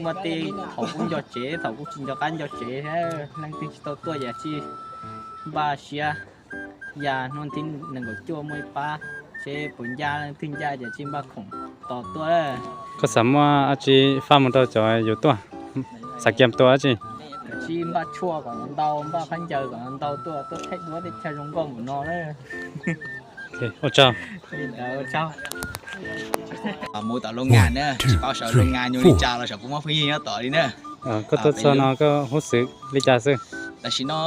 Muaj tej thaum kuj nco tsev, thaum kuj tsis nco qab nco tsev, leej twg tsis tau tuaj ces cia li npaj siab ya hnub thib nees nkaum cuaj muaj ib pab, seb puas ncaj, leej twg ncaj ces cia li npaj khoom tos tuaj. Koj xav muab dab tsi faj mus rau cov yuav tuaj? Xav kiag tua dab tsi? Cia li npaj tshuaj kom ntau, npaj phab ncaws kom ntau tuaj, tuaj thaij duab teb chaws zoo nkauj npaum no na. Ua tsaug. Mus tom Looj Ngas na, tsis paub saum Looj Ngas nyuj li cas los saum puas muaj phooj ywg nyob tom li na. Koj tuaj txog no koj huj xwm li cas xwb? Tam sim no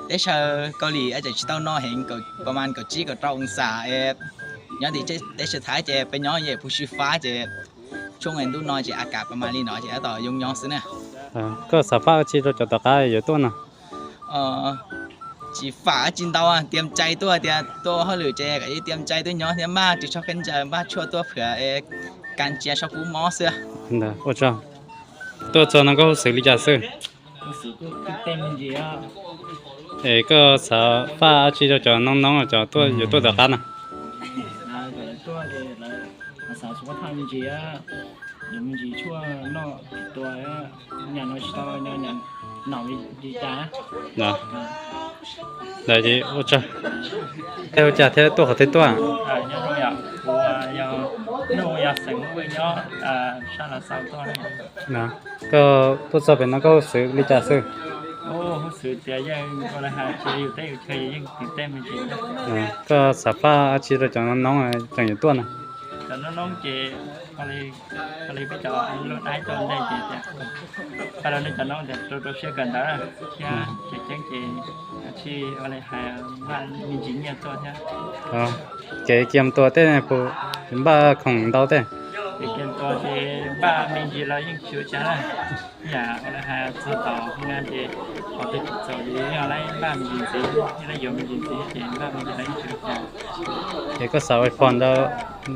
teb chaws Kaus Lim tseem tsis tau no heev, pab mas kaum tsib kaum rau oo xas, nyob tim teb chaws Thaib ces peb nyob yeej pheej sib fab ces tshuaj nqe ntuj no ces a kas pab mas li no ces tab tom yoo nyob xwb na. Koj xav faj dab tsi rau cov tom qab yuav tuaj no? Tsis faj dab tsi ntau, tias cai tuaj tias tuaj hauj lwm ces kom yeej tias cai tuaj nyob thiab npaj ris tsho khaub ncaws, npaj tshuaj tuaj phwam, kas ntsia soj pub mob xwb. Ua tsaug. Tuaj txog no koj huj xwm li cas xwb? Es koj xav faj dab tsi rau cov noob noob cov tuaj yuav tuaj tom qab no? Ua tsaug. Tej ua cas thiab tuaj qhov twg tuaj? Koj tuaj txog pem no koj huj xwm li cas xwb? Koj xav faj dab tsi rau cov noob noob tseem yuav tuaj no? Cov noob noob ces li peb cov lus dab tau ntej ces tias, pab rau nej cov noob tias rau rau siab kawm ntawv thiab tseem ceeb ces tsis ua li hais npaj me ntsis nyiaj tuaj thiab. Kev kiag mus tua tej puas npaj khoom ntau tej? Kev kiag mus tua ces npaj me ntsis los yeej tsis ua cas na. Yam ua li hais txog tom hoo na ces qhov twg tsis txaus ces yeej npaj me ntsis ntxiv, yeej yuav me ntsis ntxiv ces npaj me ntsis los yeej tsis ua cas. Es koj xav ua phom rau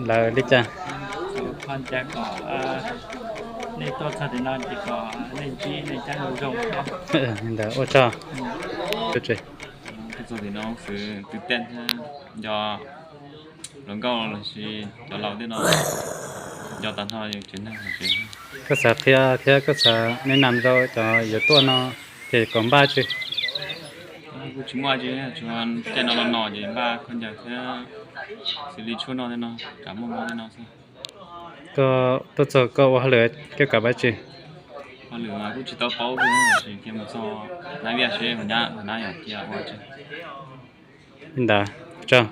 lawv li cas? Xav ua phom ntawd kom nej tuaj txog tim no ces kom nej ntsib nej cab zoo zoo. Ntawd ua tsaug. Tuaj txog tim no xwv twv tej thiab nco hluas nkauj los sis cov laus tej no nco tag nrho yus tsev neeg hauv tsev. Koj xav qhia thiab koj xav nes nam rau cov yuav tuaj no ces kom npaj tsi? Kuj tsis muaj tsi, tsuas tej no no no ces npaj khaub ncaws thiab xws li tshuaj noj tej no, tsam muaj mob tej no xwb. Koj tuaj txog koj ua hauj lwm koj kam pab tsi? Hauj lwm mas kuj tsis tau paub, tab sis cia mus txog nab viaj seb nab yog cia ua tsi. Li ntawd, tsaug.